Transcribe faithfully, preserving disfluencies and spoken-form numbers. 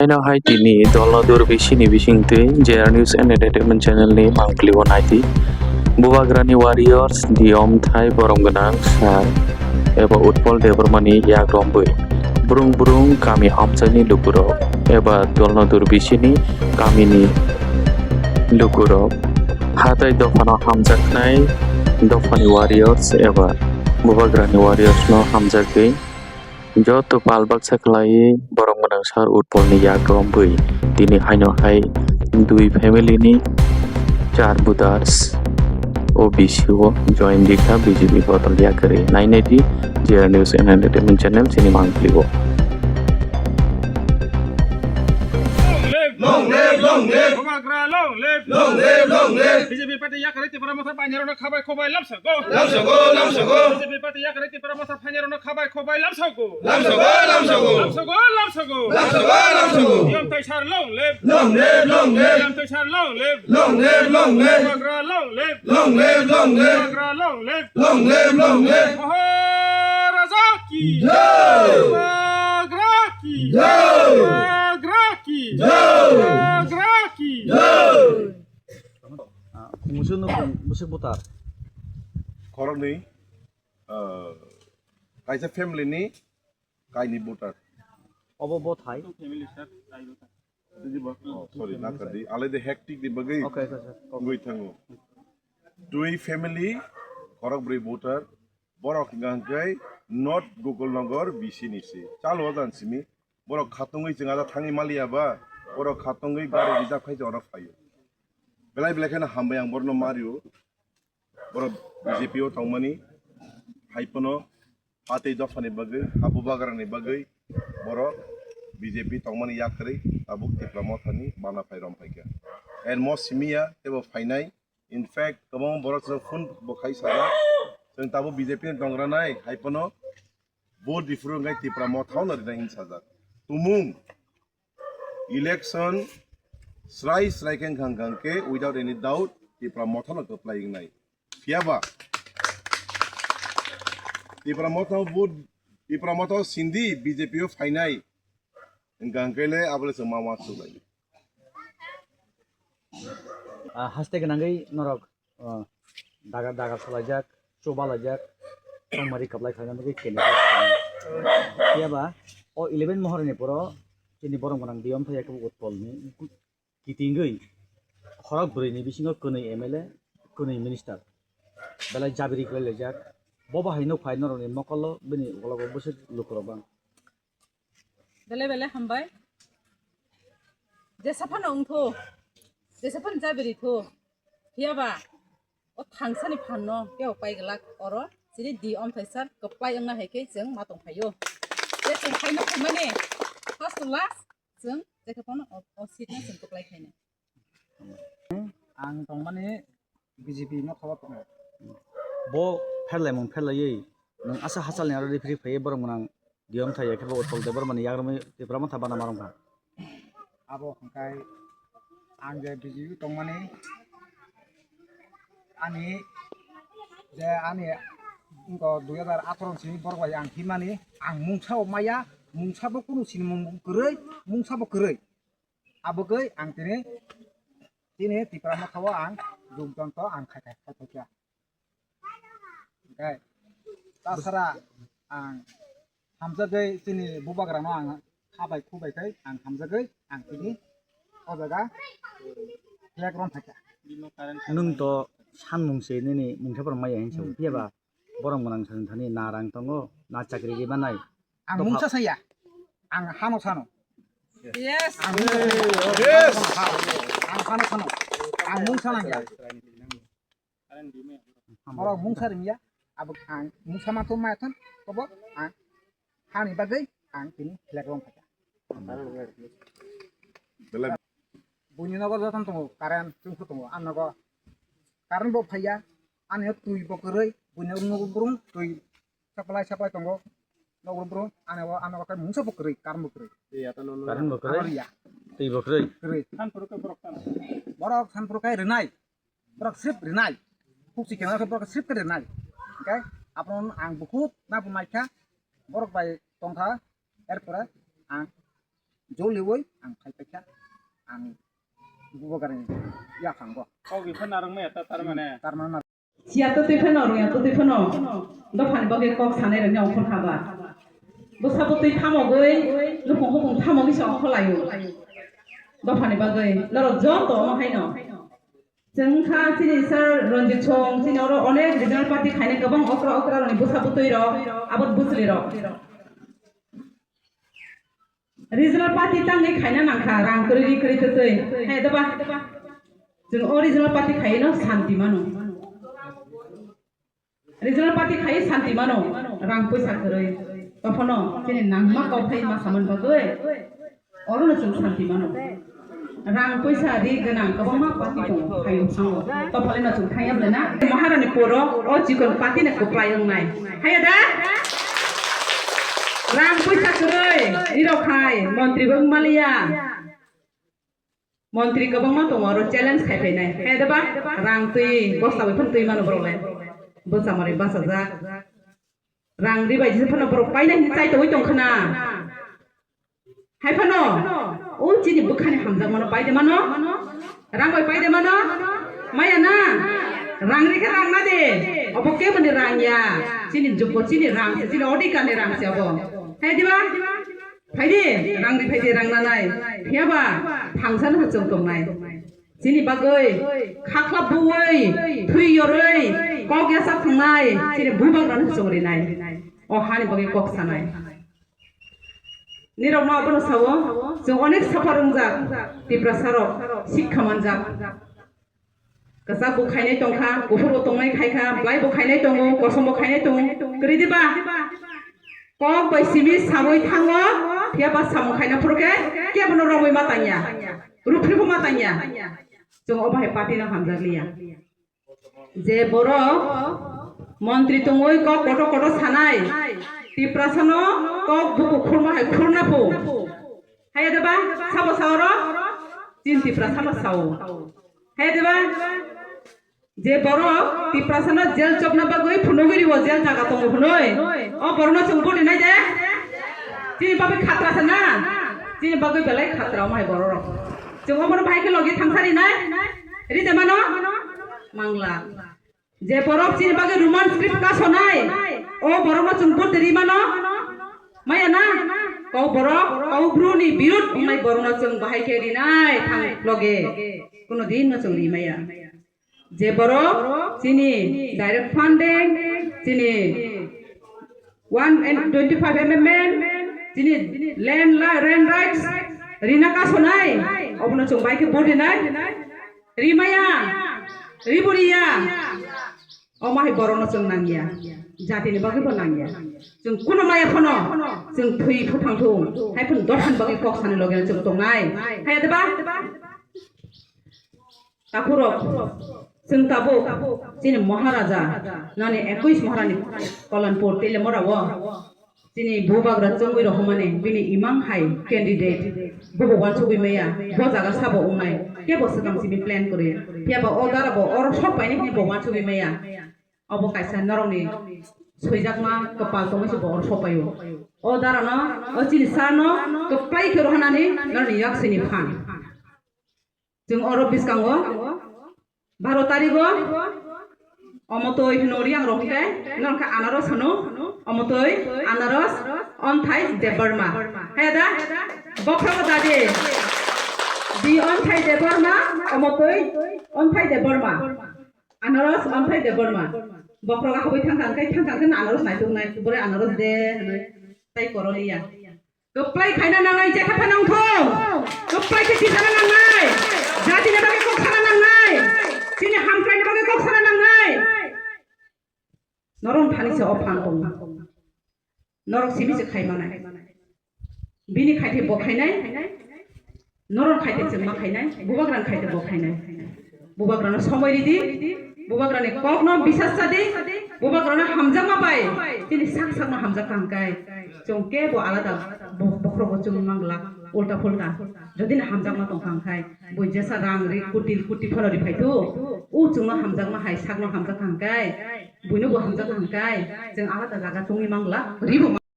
Haino hai tini dolno dur bisini bisingtwi J R News and Entertainment Channel ni mangpili o naidi. Bubagrani Warriors, Diyom Thai, Borom Gwnang Sar eba Utpol Debbarmani yak rombwi brung brung kami amchaini lukurok eba dolno dur bisini kamini lukurok hatai dophano hamjaknai dophani Warriors eba Bubagrani Warriors no hamjagwi joto pal baksa khlaiwi Borom Gwnang Sar Utpolni yak rombwi tini haino hai dui family ni char voters O B C o join rikha B J P bodol yakarwi. Nainaidi J R News and Entertainment Channel chini mangpili o. Long live! Long live! Long live! Bubagra long live! Long live! Long live! B J P party yakarwi Tipra Motha phainairokno khabai khobai lamsogo. Lamsogo, lamsogo. B J P party yakarwi Tipra Motha phainairokno khabai khobai lamsogo. Lamsogo, lamsogo. Lamsogo, lamsogo. Lamsogo, lamsogo. Diyom Thai sir long live. Long live, long live. Diyom Thai sir long live. Long live, long live. Bubagra long live. Long live, long live. Bubagra long live. Long live, long live. Maharaja ki. Jai. Bubagra ki. Jai. Bubagra ki. Jai. Bubagra ki. Jai. Ah, musu no, musu butar. Khoroknwi, ah, kaisa family ni kaini butar. Obo bo thai. Oh, sorry, nakardi. Alai de hectic di bagwi. Okay, okay, sir. Okay. Gwi thango. Twi family, khorok bwrwi butar. Borok hingka hingke North Gokul Nagar B C ni se. Chalo jan simi. Borok khatungwi chwng ada thangwi maliya ba. Borok khatungwi gari reserve khai chwng oro phaio. Belai belai kheno hambai ang borno mario. Borok B J P o tongmani. Hai pono. Patwi dophani bagwi, ha Bubagrani bagwi borok B J P tongmani yakarwi tabuk Tipra Mothani bana phai rom phaikha. And mo simiya tebo phainai. In fact, kwbangma borok chwng phone bo khai sajak. Chwng tabuk B J P ni tongranai, hai pono vote diphuru wngkhe Tipra Mothano rinai hin sajak. Tumung. Election srai srai khe wngkha, wngkha khe without any doubt Tipra Mothano kwplai wngnai. Phiya ba Tipra Motha vote, Tipra Motha sindi B J P o phainai, wngkha khe le abo le chwng ma uansuk lai. Ah, haste gwnangwi norok, ah, daga, daga salaijak, chuba laijak, tongmari kwplai khlaina bagwi kene. Phiya ba o eleven mohorni poro chini borok gwnang Diyom Thai yakhe Utpolni kitingwi khorok bwrwini bisingo kwnwi M L A, kwnwi minister. Belai jabiri khlai laijak. Bo bahai nuk phai norokni mokolo bini ukologo bwswk lukurok bang. Belai belai hambai. Jesa phano wngthu, jesa phano jabiri thu. Phiya ba o thangsani phanno kebo pai glak oro chini Diyom Thai sir kwplai wngna hai khe chwng ma tong phaio. Je chwng phaino phaimani first to last chwng jekhe phano o, o seat no chwng kwplai khainai. Ang tongmani B J P no khobo tongo. Bo pherlaimung pherlaiwi nwng asa hachalni aro referee phaiwi borok mwnang Diyom Thai yakhe bo Utpol Debbarmani yagrumwi Tipra Motha bana ma rwngkha. Abo hwnkhe ang je B J P tongmani ani je ani wngkha dui hajar atharo ni simi borok bai ang himani ang mungsa bo maya, mungsa bo kunu sinimung kwrwi, mungsa bo kwrwi. Abo khe ang tini, tini Tipra Motha o ang jogdanto ang khai khai khai kha. Hingkhe tasara ang hamjagwi chini bubagrano ang khabai khubai khai ang hamjagwi ang tini o jaga flag rom phaikha. Nwng to sanmung se nini mungsa borok maya hinwi sao. Hmm. Phiya ba borok mwnang sani thani na rang tongo, na chakri ri manai. Ang mungsa saya. Ang hano sano. Yes. Ang mungsa saya. Yes. Ang hano sano. Ang mungsa nangya. Oro mungsa ringya. Abo ang mungsa ma thum ma thum. Kobo ang hani bagwi ang tini flag rong kata. Buini nogo joton tongo, current chungkhu tongo. Ang nogo current bo phaiya. Ani twi bo kwrwi. Buini nogo burung twi supply supply tongo. Nogo burung ani o ano kai mungsa bo kwrwi, current bo kwrwi. Current bo kwrwi. Ano ya. Twi bo kwrwi. Kwrwi. Borok sanpuru kai rinai. Borok srip rinai. Kuk si kena borok srip ke rinai. Oke. Apron ang bukhut na bu maikha. Borok bai tongkha. Erpore ang joliwi ang phai paikha, ang bubagrani yakhango. Kok iphano narwkmaya ta tarmane? Tarmane. Siya to twi phano, rungya to twi phano. Dophani bagwi kok sanai rokni ongkhor haba. Bwsa bwtwi thamogwi, nukhung hukhung thamogwi se ongkhor laio. Dophani bagwi, norok joto omo haino. Chwng kha chini sir Ranjit Song, chini oro onek regional party khainai kwbang okra okra rokni bwsa bwtwi rok, abo bwsli rok. Regional party tangwi khaina nangkha, rang kwrwi ri kwrwi kwtwi. Hai da ba? Chwng o regional party khaino santi mano. Regional party khai santi mano, rang puisa kwrwi. Tophano chini nangma kok khai ma saman bagwi. Orono chwng santi mano. Rang puisa ri gwnang kwbangma party tongo, khai sango. Tophalino chwng thangya bwlai na. Maharani poro o chikon party ni kwplai wngnai. Haya da? Rang puisa kwrwi, nirok hai, montri bo wngmaliya. Montri kwbangma tongo, oro challenge khai phainai. Hai da ba? Rang twi, bosta bai phano twi mano borok le. Bwsa mari bachajak. Rang ri bai jesa phano borok paina hini chai tongwi tong khna. Hai phano, o chini bwkhani hamjakmano pai de mano? Rang bai pai de mano? Maya na? Rang ri khe rang na de. Obo keboni rang ya. Chini jukbo chini rang se, chini odhikar ni rang se obo. Hai di ba? Phai di, rang ri phai di, rang nanai. Phiya ba, thangsa no chwng tongnai. Chini bagwi, khakhlap buwi, thwi yorwi, kok yasa thangnai, chini bubagrano chwng rinai. O hani bagwi kok sanai. Nirok no abono sao, chwng onek suffer wngjak, Tiprasa rok, sikha manjak. Kwchak bo khainai tongkha, kuphur bo tongnai khaikha, bwlai bo khainai tongo, kosom bo khainai tongo, kwrwi diba? Kok bai simi sawi thango, phiya ba samung khaina phuru khe kebono romwi ma tangya, ruphri bo ma tangya. Chwng obo hai party no hamjak liya. Je borok montri tongwi kok kotor kotor sanai, Tiprasano kok buku khurma hai khurna phu. Haya deba, sabo saoro, chin Tiprasano sao. Haya deba, je borok Tiprasano jail chopna bagwi phunugwi ribo, jail jaga tongo hwnwi. O borokno chwng budi nai de? Chini bagwi khatra sana? Chini bagwi belai khatra omo hai borok rok. Chwng omono bahai khe logi thangsari nai? Ri de mano? Mangla. Je borok chini bagwi Roman script kasonai, o borokno chwng budi ri mano? Maya na? Kok borok, kok bruni birut wngnai borokno chwng bahai khe rinai thang loge. Kuno din no chwng ri maya. Je borok chini direct funding, chini one twenty-five amendment, chini land, land rights rina kasonai, obono chwng bai khe budi nai. Rimaya, riburiya, omo hai borokno chwng nangya, jatini bagwi bo nangya. Chwng kuno maya phano, chwng thwi phuthang thung, hai phano dophani bagwi kok sani loge chwng tongnai. Hai deba? Takhurok, chwng tabuk, chini Maharaja, nani ekush Maharani Kalanpur, Telemora o, chini bubagra chwngwi rohormani, bini imang hai candidate, bobo wansugwi maya, bo jaga sabo wngnai, kebo swkang simi plan kwrwi, phiya ba o dara bo oro sok painai hwnwi bo wansugwi maya, obo kaisa norokni swijakma kwpal tongwi se bo oro sok paio. O dara no, o chini sir no, kwplai khe rohornani, norokni yaksini phan. Chwng oro bwskango baro tarigo omotoi hino ri ang rok khe, norok khe anaros hino, omotoi, anaros, Onthai Debbarma. Hai da? Bokhrogo dadi. Di Onthai Debbarma, omotoi, Onthai Debbarma. Anaros, Onthai Debbarma. Bokhrogo habwi thang thang khe, thang thang khe anaros naituk nai, bore anaros de, hwnwi tai koroliya. Kwplai khaina nangnai, jekha phano wngthung. Kwplai khe tisana nangnai. Jatini bagwi kok sana nangnai. Chini hamkraini bagwi kok sana nangnai. Norok thani se o phan tong. Norok simi se khai manai. Bini khaithe bo khainai. Norok khaithe chwng ma khainai. Bubagrang khaithe bo khainai. Bubagrano somoi ridi, bubagrani kokno bisas chadi, bubagrano hamjakma bai chini sak sakno hamjak kha hwnkhe, chwng kebo alada bo-, bokhorogo chwng mangla, ulta phulta. Jodi no hamjakma tong kha hwnkhe, bo jesa rang ri kuti kuti phano ri phai tu, u chwngno hamjakma hai sakno hamjak kha hwnkhe, buino bo hamjak kha hwnkhe, chwng alada jaga chwngwi mangla, ribo